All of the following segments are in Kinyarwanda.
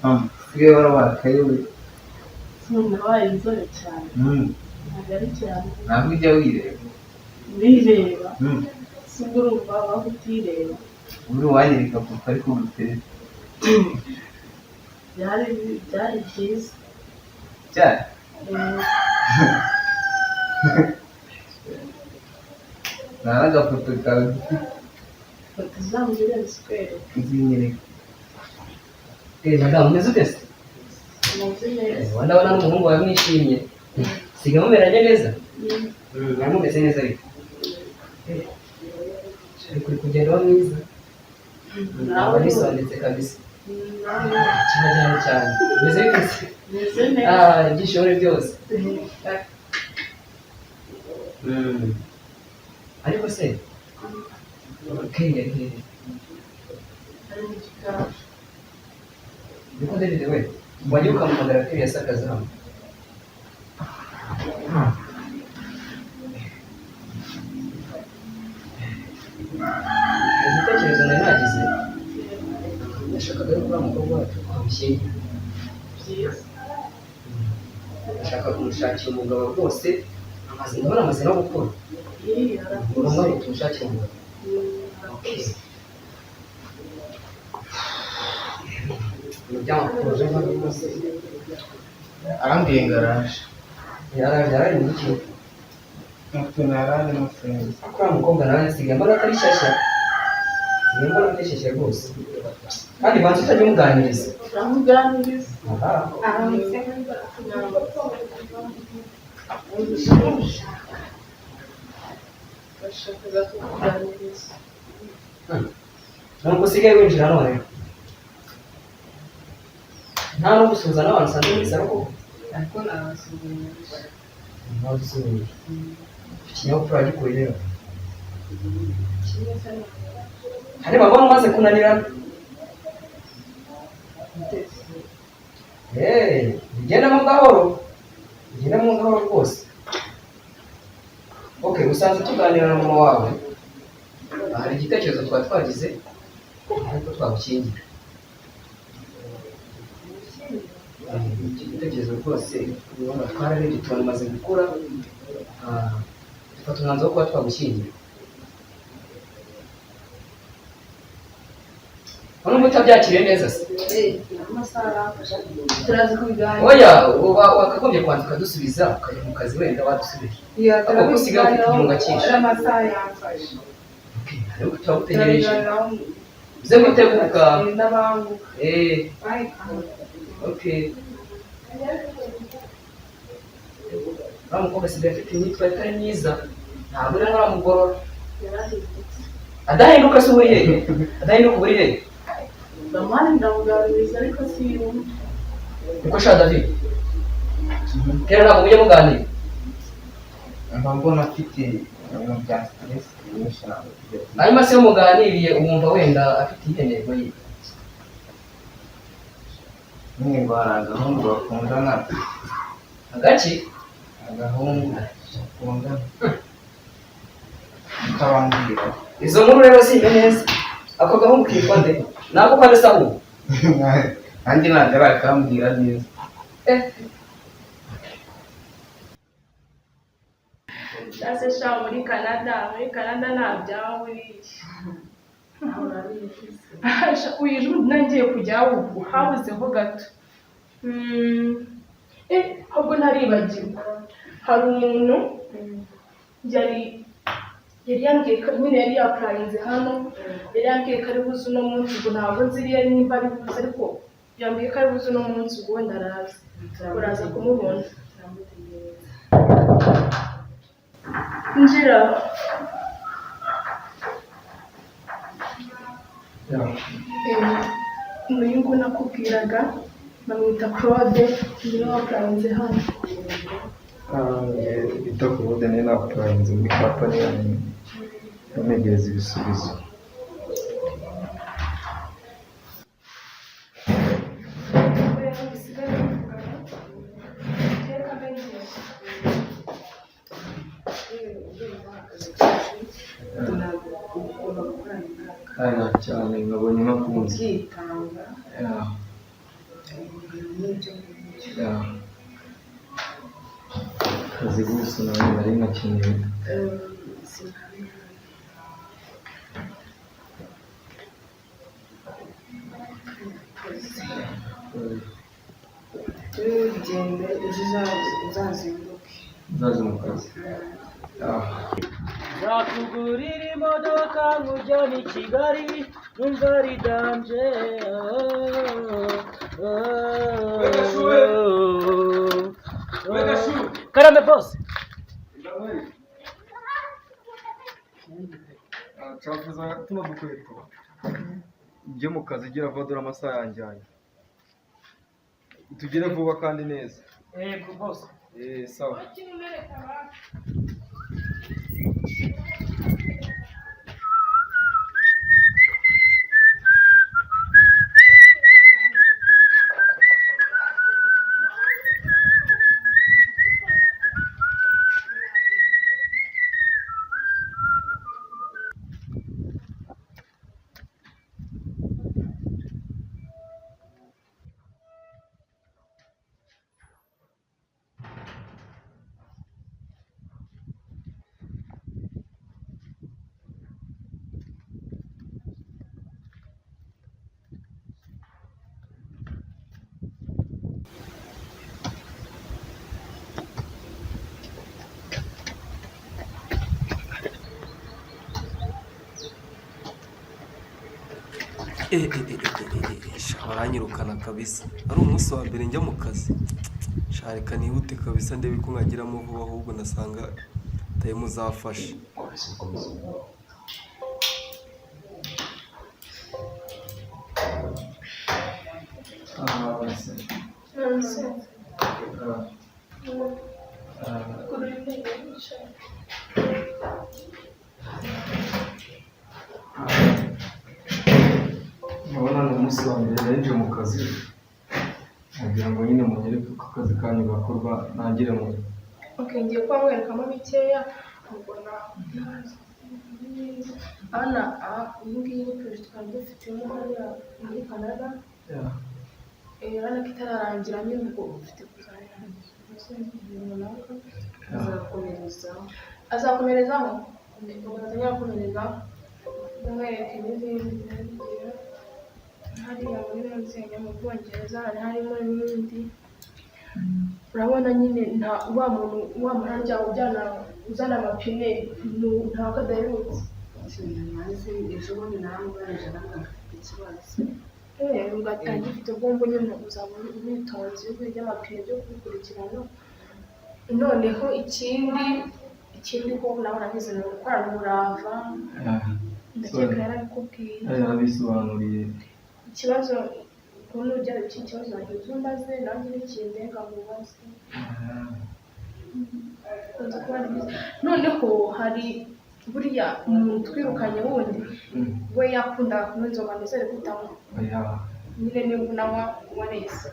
Mama, usigaye warabakaye we. Nabaye inzobe cyane. Ntabwo ari cyane. Ntabwo ujya wireba? Nireba. Si ubwo urumva waba utireba? Uri uwanyereka papa ariko gutereta. Byari byiza. Cyane. Nta n'agafoto kawe dufite. Foto uzambwire nzikwereke. Uzinyereka. Madamu, umeze ute se? Meze neza. Ndabona n'umuhungu wawe mwishimye. Siga mumeranye neza? Mwari mumeze neza ariko. Ariko uri kugenda uba mwiza. Nawe. Nisondetse kabisa. Nawe. Cyane cyane. Umeze bite se? Meze neza. Ah, ibyishimo ni byose. Ariko se, Kelly ari hehe? Ari mu gikari. Niko David we, wajya ukamuhamagara Kelly yasakaza hano. Igitekerezo nari nagize, nashakaga yuko uriya mukobwa wacu twamushyingira. Byiza. Ndashaka kumushakira umugabo rwose, amaze ndabona amaze no gukura. Iyi Ni arakuze. ngombwa ngo tumushakire umugabo. Arakuze. Ibintu by'amakuru rwose. Arambwiye ngo araje. Yaraje, yaraje mu ki? Utuntu yararimo sinzi. Uriya mukobwa nawe nsigaye mbona atari shyashya. Nsigaye mbona atari shyashya rwose. Kandi banza utajya umuganiriza. Uramuganiriza. Aha. Bashakaga kukuganiriza. Nuko usigaye winjira none. Nta no gusuhuza n'abantu usanze muri salo koko. Ariko nabasuhuje. Ntawe usuhuje. Ikinyabupfura gikuye rero. Hari baba umaze kunanirana. Bigendamo gahoro. Bigendamo gahoro rwose. Okay, usanzwe tuganira na mama wawe. Hari igitekerezo twari twagize ariko twagukingira. Iki gitekerezo rwose ubona twararebye tubona umaze gukura, dufata umwanzuro wo kuba twagushyingira. Nubwo utabyakiriye neza se? Turazi kubiganira. Oya, wakagombye kubanza ukadusubiza ukajya mu kazi wenda wadusubiza. Iya, Ahubwo usigaye ufite igihunga cyinshi. Amasaha yamfashe. Okay, ariko turagutegereje. Turabiganiraho. Uze guteguka. Ndabanguka. Bye. Okay. Uriya mukobwa asigaye afite imyitwarire itari myiza. Ntabwo urimo uramugorora. Yarahindutse. Adahinduka se uri hehe? Adahinduka uri hehe? Ndamwari ndamuganiriza ariko siyumva. Niko sha David. Kera ntabwo mujya muganira. Mba mbona afite ibintu bya stress byinshi ntabwo tujya tuzi. Hanyuma se iyo muganiriye wumva wenda afite iyihe ntego ye? Nyine ngo hari agahungu bakundana. Agaki? Agahungu bakundana. Utabambwira. Izo nkuru rero simbe neza. Ako gahungu kitwa nde? Nako kwa nde ahubwo? Nanjye ntabwo arakambwira neza. Cyase sha muri Canada, muri Canada nta byaba buriya. Uyu ejo bundi ngiye kujya ubu habuzeho gato. Ahubwo ntaribagirwa hari umuntu yari yambwiye ko nyine yari yapurayinze hano, yari yambwiye ko ari buze uno munsi, ubwo ntabwo nzi iriya nimba ari buze, ariko yambwiye ko ari buze uno munsi, ubwo wenda araza uraza kumubona. Injira. Uyu nguyu nakubwiraga bamwita Claude, niwe wapurayinze hano. Bita Claude, niwe napurayinze muri kampani yanyu, banegereza ibisubizo. Aya cyane nkabonye nakunze. Ukitanga. Yeah. N'ibyo ngibyo. Yeah. Akazi gusa nawe nari nkakeneye. Sinabona. Tugende ejo uzazinduke. Nzaza mu kazi. Yeah. Nzakugurira imodoka nkujyane i Kigali numva ari danje. Karame boss. Cafuza tuno dukweto njye mu kazi gira vuba dore amasaha yanjyanye tugere vuba kandi neza. Yego boss. Sawa. Sha baranyirukana kabisa, ari umunsi wa mbere njya mu kazi. Sha reka nihute kabisa ndebe ko nkagiramo vuba, ahubwo nasanga tayimu zafashe. Ah, se. Ah, ah, Ndabona ni umunsi wa mbere nari mu kazi, nagira ngo nyine munyereke uko akazi kanyu gakorwa ntangire mu Okay, ngiye kuba mwerekamo bikeya ubwo na ana iyi ngiyi ni projet twari dufitemo hariya muri Canada. Urabona ko itararangira nyine, ubwo ufite kuzayirangiza igihe runaka. Azakomerezaho. Azakomerezaho, ubwo azatangira gukomerezaho mwereke n'izindi ngira hariya muri Musenyi mu Bwongereza hari harimo n'indi. Urabona nyine nta wa muntu wa muntu ujyana uzana amapine ntabwo adaherutse. Sinamaze ejo bundi naramubajije arambwira ngo afite ikibazo. Ubwo agifite ubwonko nyine uzaba witonze iyo by'amapine byo kubikurikirana. Noneho ikindi ko nawe urabizi ni ugukorana umurava, ndakeka yarabikubwiye. Yarabisobanuriye. Ikibazo ukuntu ujya iki kibazo wagize umbaze nanjye n'ikindenga mubaze. Kunze kuba ari byiza. Noneho hari buriya umuntu twirukanye wundi we yakundaga kunywa inzoga, nizere ko utanywa. Oya. Nyine niba unanywa warese.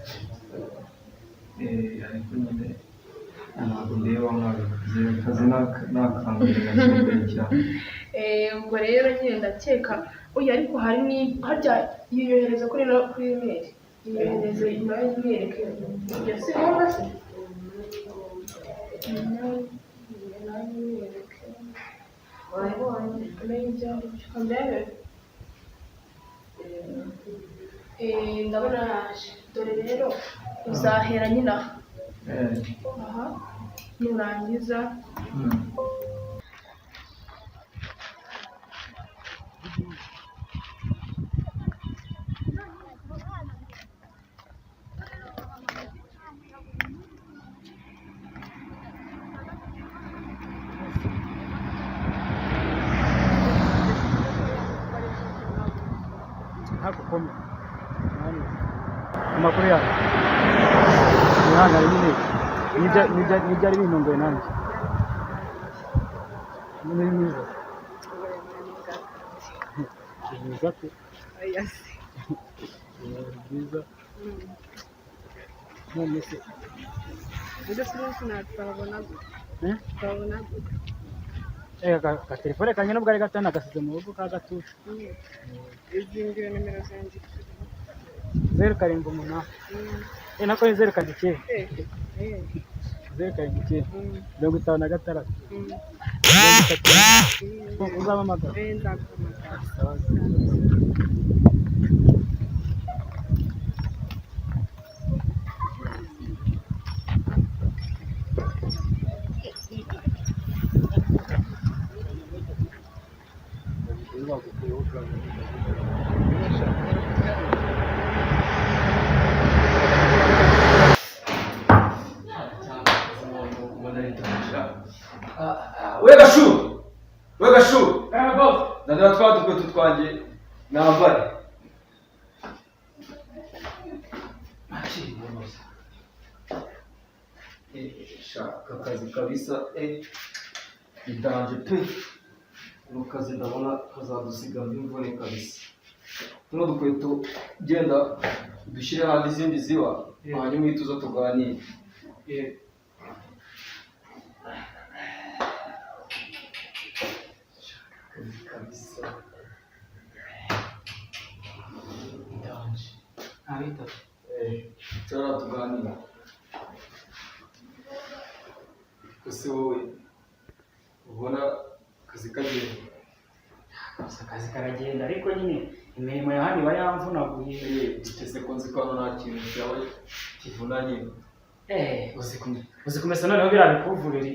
Ariko nyine ntabwo ndeba mwabikoze akazi ni akambere gakeneye cyane. Ubwo rero nyine ndakeka oya, ariko hari ni harya yiyohereza kuri no kuri email, yiyohereze nawe imwereke ibyo si ngombwa se nawe imwereke. Wayibonye? Amenye ibyo aribyo ndebe. Ndabona yaje, dore rero uzahera nyine aha. Aha nurangiza Ntagukomye. Amakuru yawe. Mwihangane nyine. Nibyo ari bintunguye nanjye. Ni mwiza. Ni mwiza pe. Oya se. Ni byiza. None se. Ejo sinzi twabona gute. Eh? Twabona gute. Ka telefone kanjye nubwo ari gato nagasize mu rugo ka gatutu. Izi ngiyo nimero zanjye. 078. Nako ni 079. 079 56 30. Uzampamagara. Nzaguhamagara. Sawa. We gashu, we gashu, ndanira twa dukweto twanjye nambare. Shaka akazi kabisa, idanje pe. Kano kazi ndabona kazadusiga imvune kabisa. Tuno dukweto genda dushyire hanze izindi ziba, hanyuma uhite uza tuganire. Akazi kabisa. Ndanje. Ntabita. Tara tuganira. Ese wowe ubona akazi kagenda? Gusa akazi karagenda, ariko nyine imirimo ya hano iba yamvunaguye. Ese ko nzi ko hano nta kintu cyawe kivunanye? Uzi kumesa noneho biriya bikuvureri.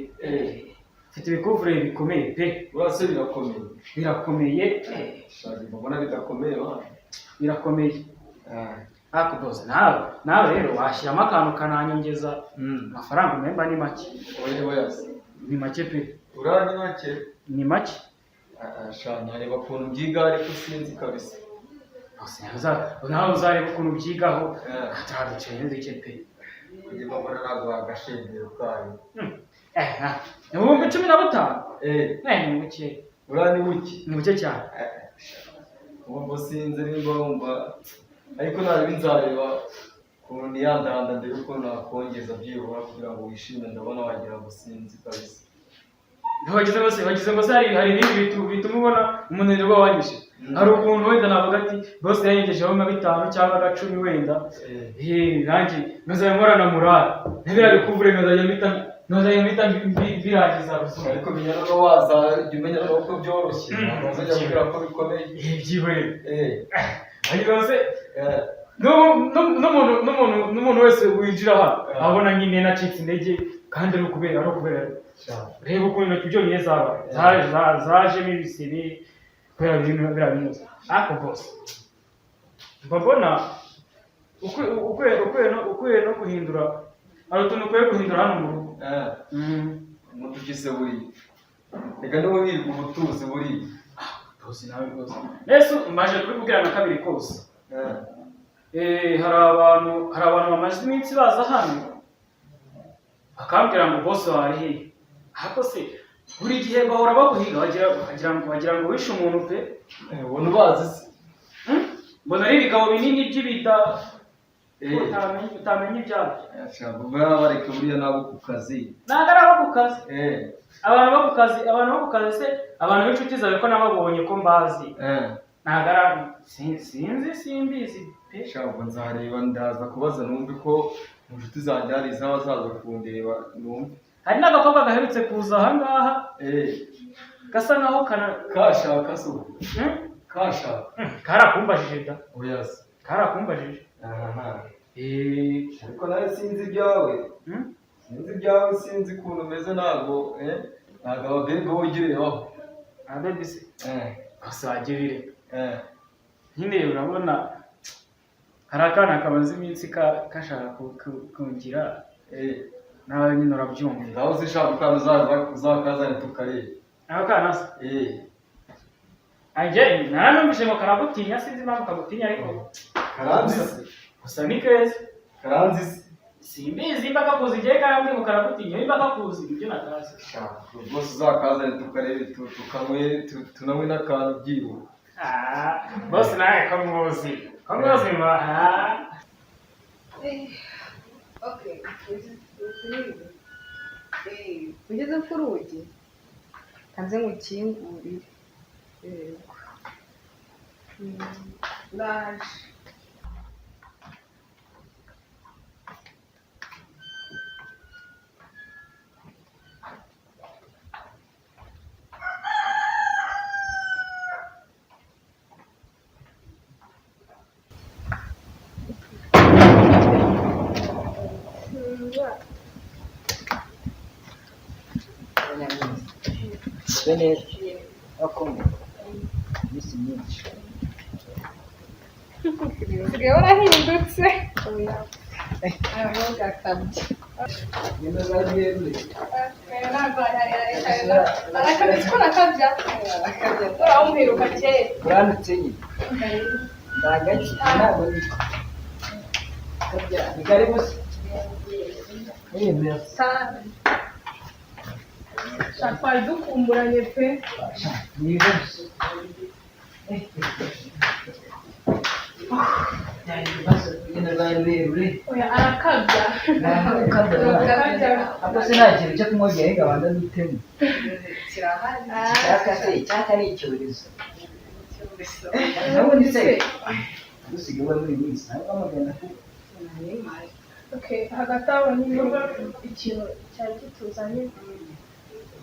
Mfite ibikuvureri bikomeye pe. Urase birakomeye. Birakomeye. Shaka mbona bidakomeye wa. Birakomeye. Ariko boss, nawe rero washyiramo akantu kananyongeza amafaranga umemba ni make. Oya oya. Ni make pe. Urani make? Ni make. Sha ntareba ukuntu byiga ariko sinzi kabisa. Boss, nawe uzareba ukuntu byigaho. Turaduciye duke pe. Kujya mbona ntabwo agashengero kayo. 15,000. Ni buke. Urani buke. Ni buke cyane. Wumva sinzi nimba wumva, ariko nareba nzareba ukuntu niyandanda ndebe uko nakongeza byibura kugira ngo wishime, ndabona wagira ngo sinzi kabisa. Bagize ngo se hari ibindi bituma ubona umunaniro uba wanyishe. Hari ukuntu wenda navuga ati bose yanyengejeho nka 5 cyangwa 10 wenda. Nanjye nkazajya nkorana morale. Ntibira bikuvure nkazajya mpita birangiza gusa. Ariko menya no wazajya umenya no ko byoroshye. Ntabwo uzajya kubwira ko bikomeye. Byihorere. Ariko se n'umuntu wese winjira hano abona nyine nacitse intege, kandi ari ukubera reba ukuntu intoki byonyine zabaye zajemo ibisebe kubera biriya binyuze. Ariko bose mba mbona ukwiye no guhindura, hari utuntu ukwiye guhindura hano mu rugo. Umutugize buriya reka niba wirirwa ubutuzi buriya. Tuzi nawe rwose. Mbese maje kubikubwira na kabiri kose. Hari abantu bamaze iminsi baza hano bakambwira ngo bose wari hehe, ariko se buri gihe bahora baguhiga wagira ngo wishe umuntu pe. Ubona ubazi se? Mbona ari ibigabo binini by'ibida utamenya ibyabyo. Bareka buriya nabo ku kazi. Ntabwo ari abo ku kazi. Abantu bo ku kazi se, abantu b'inshuti zawe ko nababonye ko mbazi. Ntabwo ari sinzi simbizi pe. Shabwo nzareba, ndaza kubaza numve ko mu nshuti zanjye hari izaba zaza kundeba numve. Hari n'agakobwa gaherutse kuza aha ngaha. Gasa nkaho kashaka se ubu. Kashaka. Karakumbajije da. Oya se. Karakumbajije. Ariko nawe sinzi ibyawe. Sinzi ibyawe, sinzi ukuntu umeze, ntabwo ntabwo ababebe wowe ujya urebaho. Ababebe se? Gusa wajya ubireka. Nyine urabona hari akana kamaze iminsi kashaka kungira, nawe nyine urabyumva. Ngaho uzishaka ukana uzakazane tukareba. Ako kana se? Ajye naranumvise ngo karagutinya, sinzi impamvu kagutinya ariko. Karanzi se? Gusa ni keza. Karanzi se? Simbizi imba kakuzi, igihe karambwiye ngo karagutinya, imba kakuzi ibyo natazi. Rwose uzakazane tukarebe, tukanywe, tunanywe n'akantu byibura. Bose nawe ko muzi. Ko muzi ma. Okay, ugeze ku rugi kanze ngukingurire. Yego. Ndaje. Wifashe neza. Wakomeye. Iminsi myinshi. Usigaye warahindutse. Ntugakabye. Ngendo zagiye gute? Arakabye ko nakabya. Uramuheruka kera. Urandutse nyine. Ndagaki ntabwo ndi. Kabya, ni karibu se. Eh, merci. Sha, twari dukumburanye pe. Ni ibibazo. Byari ibibazo, urugendo rwawe rurerure. Oya, arakabya. Ukabya. Arakabya. Ako se nta kintu cyo kunywa gihari ngo abanze aduteme. Kirahari. Icyaka se, icyaka ni icyorezo. Nabundi se, dusigaye uba muri iyi minsi, ntabwo wamagana ko Okay, hagati aho nyine ikintu cyari kituzanye,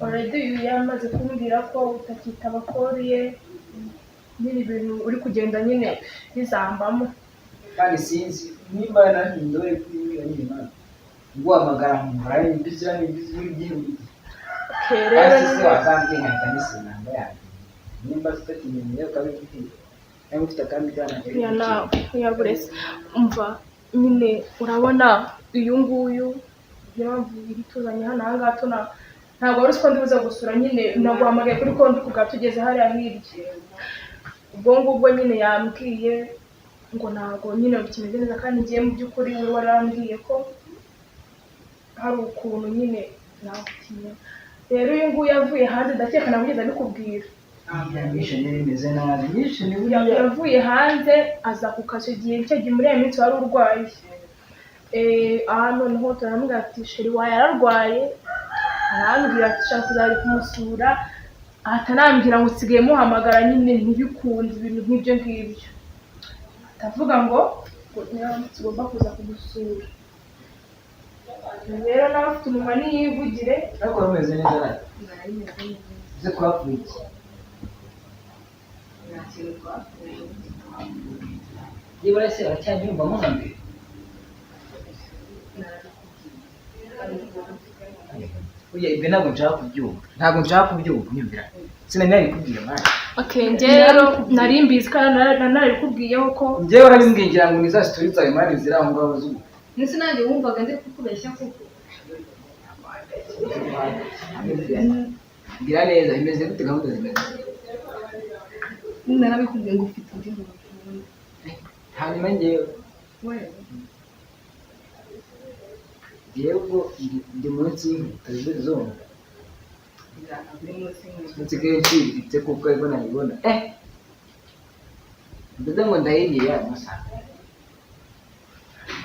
already uyu yamaze kumbwira ko utakitaba call ye nyine, ibintu uri kugenda nyine bizambamo. Kandi sinzi nimba nahinduye kuri nyine mwana guhamagara nkumva ari busy, ari busy buri gihe buri gihe. Okay, rero Hasi se nyine wazambwiye nkahita nisinanga yanjye nimba tutakimenyeye ukabibwira cyangwa ufite akandi kana kari ya nawe ya burese, umva nyine, urabona uyu nguyu, niyo mpamvu iri tuzanye hano aha ngaha. Tuna ntabwo wari uzi ko ndibuze gusura nyine, naguhamagaye kuri konti kubwa tugeze hariya hirya. Ubwo ngubwo nyine yambwiye ngo ntabwo nyine bikimeze neza, kandi ngiye mu by'ukuri we warambwiye ko hari ukuntu nyine nawutinya. Rero uyu nguyu yavuye hanze, ndakeka nabugeze abikubwira. Nyinshi bimeze nabi, nyinshi ni buriya. Yavuye hanze aza ku kazi igihe icyo gihe muri iyo minsi wari urwaye. Aha noneho turamubwira ati chéri wawe yararwaye, arambwira ati shaka kuzajya kumusura, atanambwira ngo nsigaye muhamagara nyine ntibikunde, ibintu nk'ibyo ngibyo, atavuga ngo niba tugomba kuza kugusura. Rero nawe afite umunwa, niyivugire. Ariko wari umeze neza nawe uze kuhapfuye iki? Nta kintu twapfuye. Nibura se uracyanyumvamo nka mbere? Oya, ibyo ntabwo nshaka kubyumva, ntabwo nshaka kubyumva, nyumvira, sinari nabikubwiye mwana. Okay, njye rero nari mbizi kandi narabikubwiyeho ko Njyewe warabimbwiye ngira ngo ni za story zawe mani ziri aho ngaho z'ubu. Ndetse nanjye wumvaga ndi kukubeshya koko? Mbwira neza, bimeze gute? Gahunda zimeze gute? Narabikubwiye ngo ufite undi muntu ukunda. Hanyuma njyewe We. Njyewe ubwo ndi munsi y'inkweto zombi. Uri munsi y'inkweto. Nsigaye nciriritse kuko ariko nayibona ndoda ngo ndayiriye ya masaka.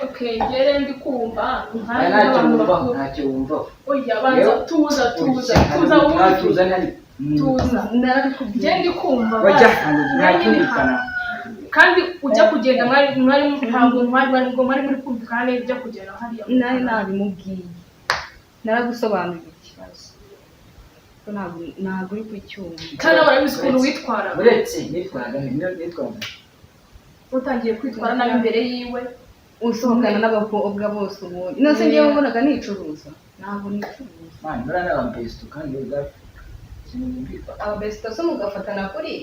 Okay, njye rero ndi kumva Aya nkanjye ntacyo n'abantu wumvaho. bakuru. Ntacyo wumvaho. Oya, banza tuza, tuza, tuza wumve. Tuza ntari. Tuza. Narabikubwiye. Njye ndi kumva Bajya basi. ntacyumvikana. Kandi ujya kugenda mwari mwari ntabwo mwari ngo mwari muri kumvikana neza ujya kugenda hariya. Nari nabimubwiye, naragusobanurira ikibazo ko ntabwo uri kucyumva. Kandi nawe urabizi ukuntu witwara. Uretse nitwaraga nitwaraga. Utangiye kwitwara nabi imbere yiwe. Usohokana n'abakobwa bose ubundi nose ngewe mbonaga nicuruza? Ntabwo nicuruza. Mani buriya n'abambesto kandi ubwacu sinumvikana. Ababesito se mugafatana kuri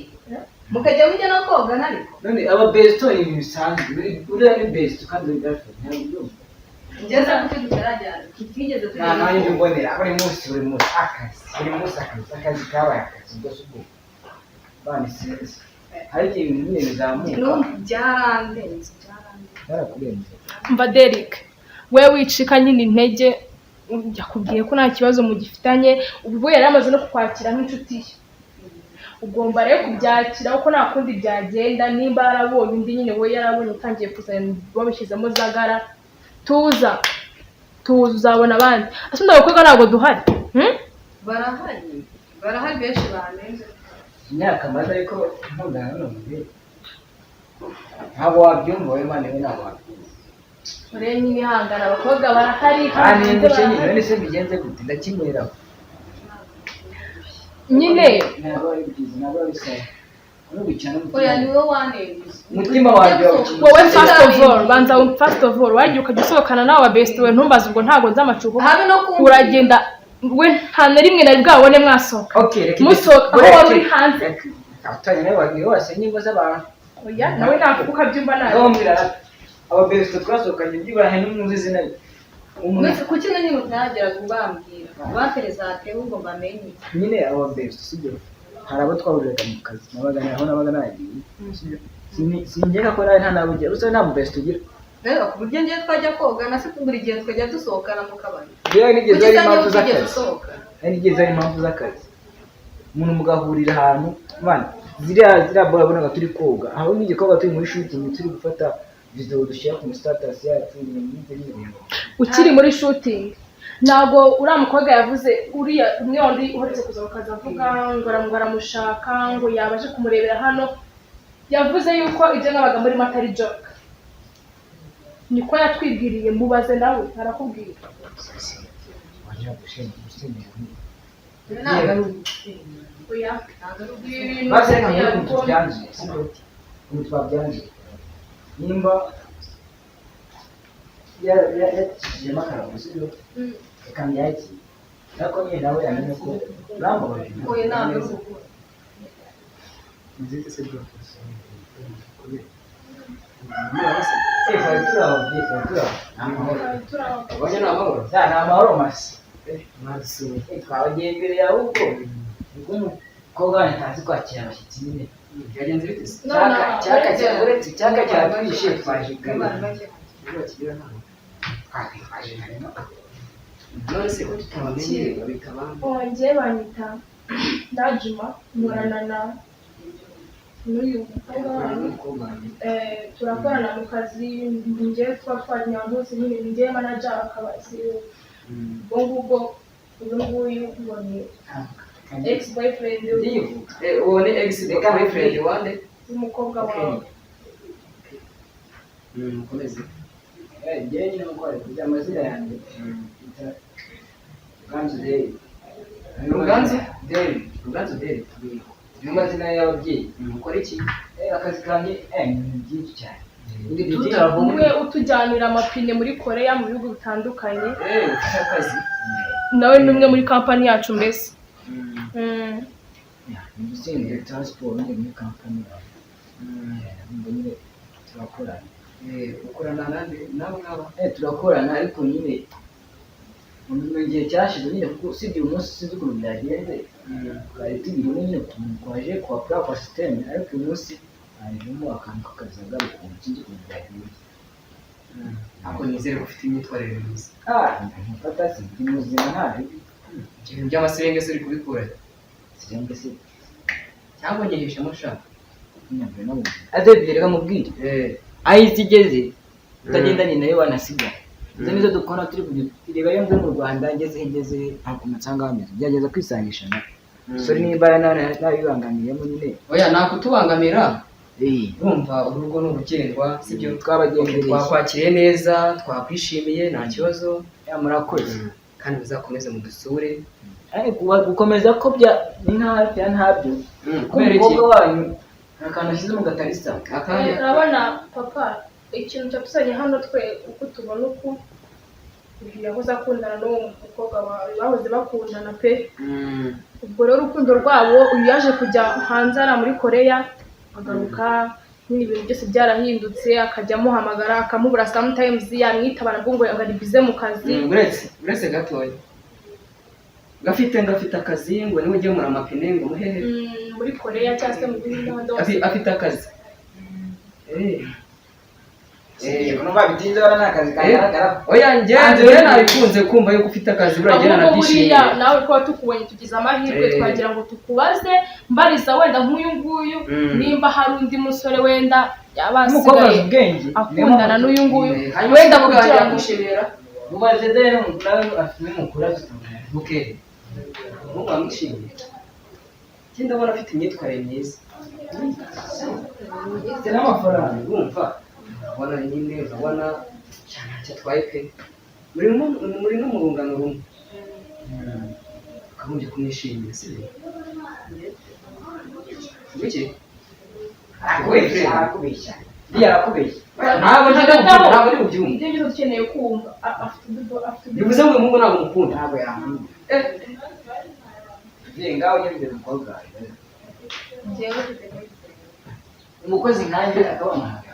mukajya mujya no kogana ariko? None ababesto ni ibintu bisanzwe, buriya ni besto kandi uri girlfriend, ntabwo ubyumva. Ngeze kuki tutarajyana, tutigeze Nta tugera. mwanya mbonera buri munsi, buri munsi akazi, buri munsi akazi, akazi kabaye akazi. Ubwo si ubwo bana, sinzi, hari igihe ibintu nyine bizamuka. Numva byarandenze, byarandenze. Byarakurenze. Mva Derek, we wicika nyine intege, yakubwiye ko nta kibazo mugifitanye, ubwo yari amaze no kukwakira nk'inshuti ye. Ugomba rero kubyakira kuko nta kundi byagenda. Nimba yarabonye undi nyine, we yarabonye utangiye kuzana wabishyizemo zagara. Tuza, tuza, uzabona abandi. Ese undi abakobwa ntabwo duhari? Hmm? Barahari, barahari benshi banenze. Imyaka maze ariko nkundana n'uno mubyeyi, ntabwo wabyumva wowe mwana we, ntabwo wabyumva. Rero nyine ihangana, abakobwa barahari Kandi kandi nguce nyine. barahari. None se mbigenze gute? Ndakinyweraho. Nyine. Ntabwo ari byiza, ntabwo ari sawa no gukina n'umutima. Oya, ni wowe wanenze. Umutima wanjye wawukinnye. Wowe first of all, banza first of all, wagiye ukajya usohokana nawe wa best we, ntumbaze ubwo ntabwo nzi amacuho. Habe no kumbwira. Uragenda. We nta na rimwe nari bwabone mwasohoka. Okay, reka Musohoka aho wari uri hanze. Abatanye nawe wagiye wasenye ingo z'abantu. Oya, nawe ntabwo kuko abyumva nabi. Ndababwira ababesto twasohokanye byibura hari n'umwe uzi izina rye. Umuntu Kuki na nyine utageraga ubambwira baperezante ngo bamenye? Nyine abo babesto, sibyo, hari abo twahuriraga mu kazi, nabaga aho nabaga nagiye, sibyo. Sinkeka ko nawe nta nabo ugira, usa nta mubesto ugira. Rero ku buryo ngiye twajya koga na se buri gihe twajya dusohokana mu kabari. Yewe, nigeze Kuki hari se impamvu niba utigeze z'akazi. usohoka? Hari nigeze hari impamvu z'akazi, umuntu mugahurira ahantu, man, ziriya bora wabonaga turi koga aho n'igikorwa, turi muri shooting, turi gufata video dushyira ku status yacu, ibintu nk'ibyo nyine. Ukiri muri shooting, ntabwo uriya mukobwa yavuze, uriya umwe wundi uherutse kuza bakaza avuga ngo ngo aramushaka, ngo yaba aje kumurebera hano, yavuze yuko ibyo mwabaga murimo atari joke. Niko yatwibwiriye, mubaze nawe arakubwira. Wajya gusenyera. Ntabwo ari ugusenya. Oya. Ntabwo ari Ibi ugusenya. bintu Maze reka mbere ukuntu tubyanzuye, sibyo, ukuntu twabyanzuye, nimba yakijijemo akarongo, sibyo, reka mbyakire, ariko nyine nawe amenye ko urambabaje. Oya, ntabwo ari ugukora. Nzite se bro. Eh, twari turi aho, bye, twari turi aho. Ni amahoro. Abanye ni amahoro. Ya, ni amahoro masa. Mwadusuye. Eh, twabagendeye ahubwo nibwo umukobwa wanjye ntazi kwakira abashyitsi nyine. Byagenze bite se? Cyaka cyaka uretse cyaka cyatwishe, twaje kare. Abantu bake. Ibyo bakigira ntabwo. Twaje kare no. None se ko tutabamenye, babita abandi? Njye banyita Najuma, nkorana na n'uyu mukobwa wanyu. N'umukobwa wanjye. Turakorana mu kazi, njye tuba twajya hose nyine, njye manager akaba CEO. Ubwo ngubwo uyu nguyu ngo ni ex boyfriend. Ndivuga. Eh, uwo ni ex boyfriend wande? W'umukobwa Okay. wawe. Mukomeze. Eh, njyewe nyine uko ari kugira amazina yanjye bita Ruganzu Deri. Ruganzu? Deri. Ruganzu Deri. Niyo mazina y'ababyeyi. Ukora iki? Eh, akazi kanjye ni ibintu byinshi cyane. Ndi tutarabumwe. Umwe utujyanira amapine muri Korea, mu bihugu bitandukanye. Eh, ufite akazi. Nawe ni umwe muri kampani yacu mbese. Ni ushinzwe transport nyine muri kampani yawe. Ngo nyine turakorana. Eh, ukorana nande nabo ngaba? Eh, turakorana, ariko nyine mu gihe cyashize nyine, kuko usibye uyu munsi sinzi ukuntu byagenze, twari tubirimo nyine ukuntu twaje kwa pura kwa sisiteme, ariko uyu munsi hajemo akantu k'akazagari ukuntu, sinzi ukuntu byagenze. Ariko nizere ko ufite imyitwarire myiza. Ah, mfata si ndi muzima, nta bibi. Ibyo bintu by'amaserenge se uri kubikura he? Sirenge se? Cyangwa nyihishemo sha? Nyambere no muzima aze reka mubwire. Eh, aho isi igeze utagendanye nayo wanasigara. Izo nizo dukora, turi kujya reba iyo mvuye mu Rwanda ngeze ngeze ntabwo nsanga hameze, byageza kwisanisha nayo. Sorry niba nabibangamiyemo nyine. Oya, nakutubangamira. Eh, Urumva urugo ni urugendwa, sibyo? Twabagendereye. Twakwakiriye neza, twakwishimiye, nta kibazo. Ya, murakoze. Kandi muzakomeze mudusure. Ariko gukomeza ko bya ni nka hafi ya ntabyo, kuko Kubera iki? umukobwa wanyu nta kantu ashyize mu gatarisa. Akanya. Urabona papa, ikintu cyatuzanye hano twe uko tubona uku uyu yahoze akundana n'uwo mukobwa wawe, bahoze bakundana pe. Ubwo rero urukundo rwabo, uyu yaje kujya hanze ari muri Korea, agaruka nyine ibintu byose byarahindutse, akajya amuhamagara akamubura, sometimes yamwitaba nabwo ngo ari bize mu kazi. Uretse gatoya. Gafite ngo afite akazi, ngo niwe ugemura amapine ngo muhehe. Muri Korea cyangwa se mu gihugu n'ahandi hose. Afite akazi. Eh. Eh, Numva bitinze bara nta kazi kagaragara. Oya, njye njye nabikunze kumva yuko ufite akazi, buriya njye Ahubwo nanabyishimiye. buriya nawe kuba tukubonye tugize amahirwe, twagira ngo tukubaze mbariza wenda nk'uyu nguyu, nimba hari undi musore wenda yaba Umukobwa azi asigaye ubwenge. akundana n'uyu nguyu, Eh, hanyuma wenda umukobwa wanjye kugira ngo yakwishimira. Mubaze rero, nawe afite umukuru, afite umwana. Buke. Umuhungu wamwishimiye. Njye ndabona afite imyitwarire myiza. Afite n'amafaranga. Urumva? Urabona nyine, urabona cyane ntacyo atwaye pe. Muri no mu rungano rumwe. Ukagombye kumwishimira, sibyo? Buke. Arakubeshya, arakubeshya. Iriya arakubeshya. Ntabwo njye Hagati aho, ntabwo ndi bubyumve. Ibyo ngibyo dukeneye kumva. Afite ududo, afite ududo. Bivuze ngo uyu muhungu ntabwo umukunda. Ntabwo yankunda. Eh, Ye, ngaho nyine umukobwa wawe. Njyewe mfite boyfriend. Umukozi nkanjye akaba amahanga.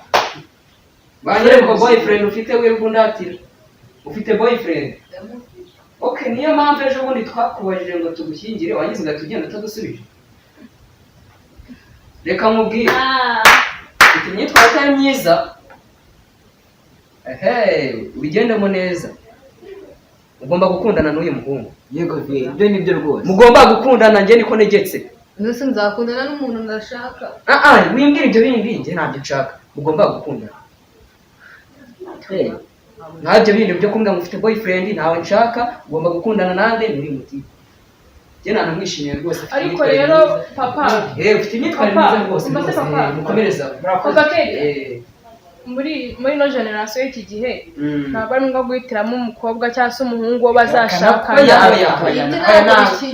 Banyereka boyfriend ufite wirirwa undatira. Ufite boyfriend. Ndamufite. Okay, niyo mpamvu ejo bundi twakubajije ngo tugushyingire wagize ugahita ugenda utadusubije. Reka nkubwire. Ah, Ufite imyitwarire itari myiza. Ehe, ubigendemo neza. Ugomba gukundana n'uyu muhungu. Yego vie, ibyo ni byo rwose. Mugomba gukundana, njye niko negetse. Mbese nzakundana n'umuntu ndashaka. Ah ah, wimbwira ibyo bindi, njye ntabyo nshaka. Mugomba gukundana. Eh, Ntabyo bindi byo kumbwira ngo ufite boyfriend ntawe nshaka, ugomba gukundana nande n'uyu mutipe. Njye ntanamwishimiye rwose. Ufite Ariko imyitwarire rero myiza. papa, Ufite imyitwarire Papa, myiza rwose. umva se Rwose, papa. mukomereze aho. Papa Kelly. Muri ino generasiyo y'iki gihe ntabwo ari ngombwa guhitiramo umukobwa cyangwa se umuhungu uwo bazashakana. Oya, oya, oya, oya,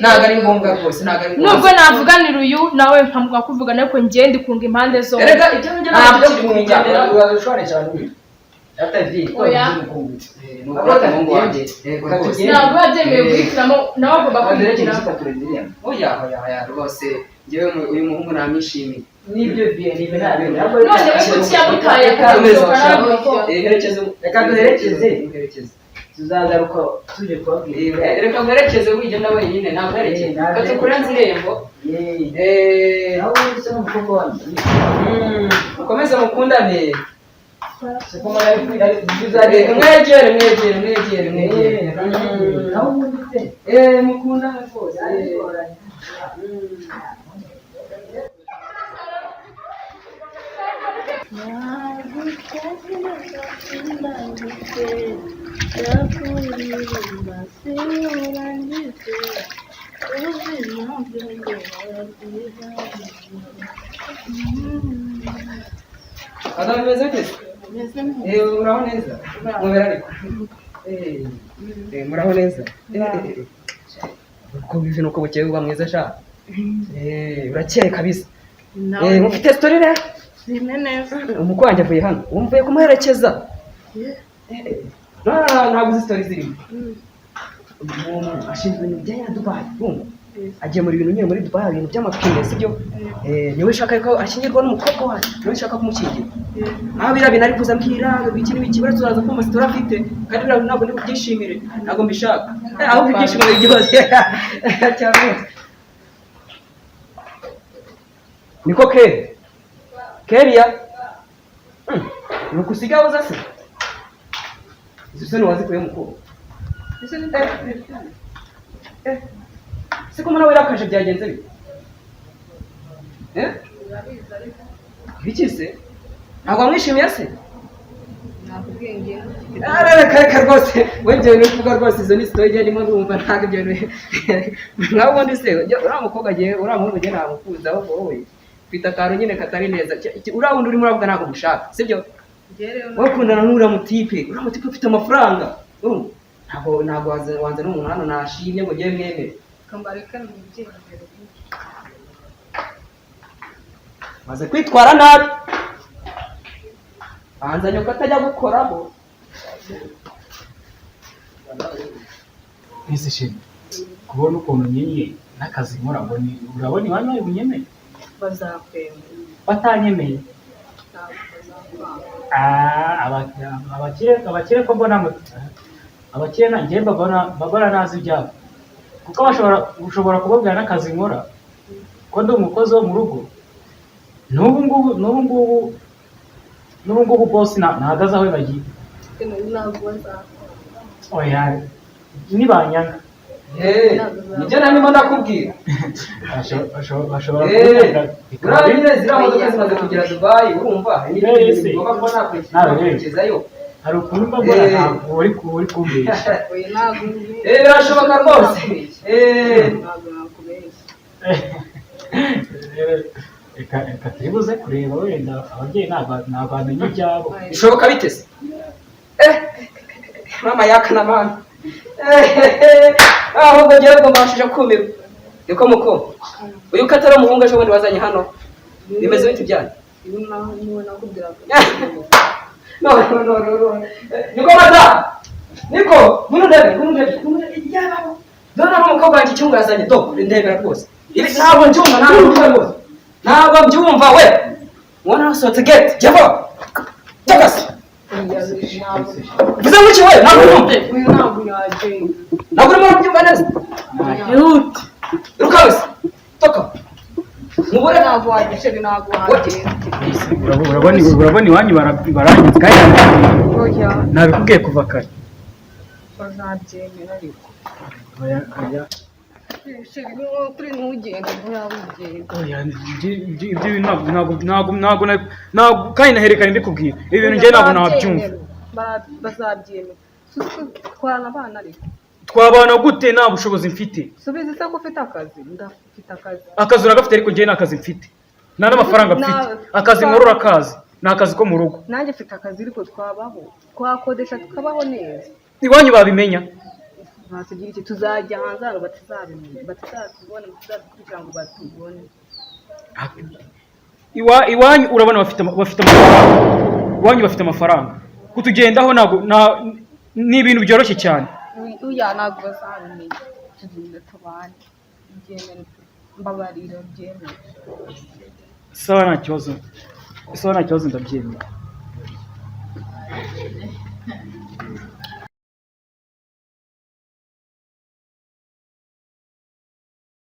ntabwo ari ngombwa rwose, ntabwo ari ngombwa. Nubwo navuganira uyu nawe nkamuga kuvugana, ariko njye ndikunga impande zombi. Erega ibyo ngibyo ntabwo ntabyo tukiri kunga. kubigenderaho. Uraza ushobora cyane uyu. Data vie, Oya. Ni ukuri umuhungu wanjye. Yego rwose. Ntabwo biba byemewe guhitiramo, nawe agomba kwihitiramo. Oya, oya, oya, rwose njyewe uyu muhungu namwishimiye. Nibyo vie, nibyo ntabyo. None we kuki yamutaye Komeza akasohoka ushaka. nawe ko Herekeze. Reka duherekeze. Muherekeze. Tuzagaruka tuje kubabwira. Reka muherekeze, wigenda wenyine ntabwo herekeze. Eh, ntabwo. Reka tukurenze irembo. Eh, aho ubundi se n'umukobwa wanjye. Mukomeze mukundane. Siko mara ari Mwegere, mwegere, mwegere, mwegere. Aho ubundi se. Mukundane rwose. Adam, bimeze bite? Muraho neza. Mubera ariko. Muraho neza. Uko bwije nuko bukeye uba mwiza sha. Urakeye kabisa. Mufite story rero? Zime neza. Umukwe wanjye avuye hano. Ubu mvuye kumuherekeza. Ntabwo uzi story zirimo. Umuntu ashinzwe ibintu bijyanye na Dubai. Urumva? Agemura ibintu nyine muri Dubai, ibintu by'amapine, sibyo? Niwe ushaka ko ashyingirwa n'umukobwa wacu, niwe ushaka kumukingira. Aho biriya bintu ari kuza ambwira ngo iki n'ibiki, uretse uraza kumva sitora afite, kandi biriya bintu ntabwo ndi bubyishimire, ntabwo mbishaka. Ahubwo ibyishimo biryoshye. Cyane. Niko Keri. Keria. Ni ukusiga uza se? Izo soni wazikuye mukuru. Se ko mbona wirakaje byagenze bite? Eh? Biki se? Ntabwo wamwishimiye se? Nakubwiye njyewe mfite Reka reka rwose, we ibyo bintu uvuga rwose izo ni story njye ndimo ndumva, ntabwo ibyo bintu. Nawe ubundi se, uriya mukobwa agiye, uriya muhungu njye namukunze, ahubwo wowe ufite akantu nyine katari neza. Uriya wundi urimo uravuga ntabwo mushaka, sibyo? Njyewe rero Wowe ukundana n'uriya mutipe, uriya mutipe ufite amafaranga. Urumva? Ntabwo wanza n'umuntu hano nashimye ngo njye mwemere. kambareka ni ibyiringiro. Maze kwitwara nabi. Banza nyoko atajya gukoramo. Ese shema, kubona ukuntu nyenye n'akazi nkora ngo ni urabona iwanyu bari bunyemeye? Bazakwemera. Batanyemeye. Ntabwo bazakwanga. Ah, abakire ko mbona abakire na njye mbabona nazi ibyabo, kuko bashobora ushobora kubabwira n'akazi nkora ko ndi umukozi wo mu rugo. N'ubu ngubu boss ntahagaze aho bagiye. Ntabwo bazakwanga. Oya, nibanyanga. Nibyo narimo ndakubwira. Bashobora kubyanga bikaba Uriya nyine ziriya modoka zimaze kugera Dubai, urumva hari n'ibindi bintu bigomba kuba nakurikizayo. Hari ukuntu mba mbona ntabwo uri kumbeshya. Oya, ntabwo Birashoboka rwose. Ntabwo nakubeshya. Reka turibuze kureba wenda ababyeyi ntabwo bamenya ibyabo. Bishoboka bite se? Mama yaka na mama. Ahubwo njyewe ubwo mbashije kumirwa. Niko muko. Uyu katari umuhungu ejo bundi wazanye hano. Bimeze bite byanyu? Uyu naho niwe nakubwiraga. No, no, no, no, no. Niko mata. Niko, ngwino ndebe, ngwino ndebe, ngwino ndebe. Yaba. Dore naho umukobwa wanjye icyungu yazanye, do, ndebera rwose. Ibi ntabwo mbyumva, ntabwo mbyumva rwose. Ntabwo mbyumva we. Ubona nasohotse gate, jya vuba. Takasi. Mvuze ngo iki we, ntabwo ubyumva. Uyu ntabwo yagenda. Ntabwo urimo urabyumva neza. Ihute. Iruka wese. Toka. Mubure Ntabwo wagenda, ntabwo wagenda. Urabona iwanyu baranyuze kandi Oya, nabikubwiye kuva kare. bazabyemera ariko. Oya, oya. Sheri, ni kuri ntugende, nturabugenda. Oya, ibyo bintu ntabwo ntabwo ntabwo ntabwo ntabwo kandi naherekanye mbikubwira. Ibi bintu njye ntabwo nabyumva. Bazabyemera. Twarana abana ariko. Twabana gute nta bushobozi mfite? Subiza se ko ufite akazi? Ndafite akazi. Akazi uragafite ariko njye nta kazi mfite. Nta n'amafaranga mfite. Akazi nkora urakazi. Ni akazi ko mu rugo. Nanjye mfite akazi ariko twabaho. Twakodesha tukabaho neza. Iwanyu babimenya. Ntatugira iki, tuzajya hanze hano batazabimenya, batazatubona, batazadukurikira ngo batubone. Iwanyu urabona bafite amafaranga. Iwanyu bafite amafaranga. Kutugendaho ntabwo ni ibintu byoroshye cyane. Uya ntabwo bazabimenya. Tugenda tubane. Byemere pe. Mbabarira byemere. Sawa nta kibazo. Sawa nta kibazo ndabyemera.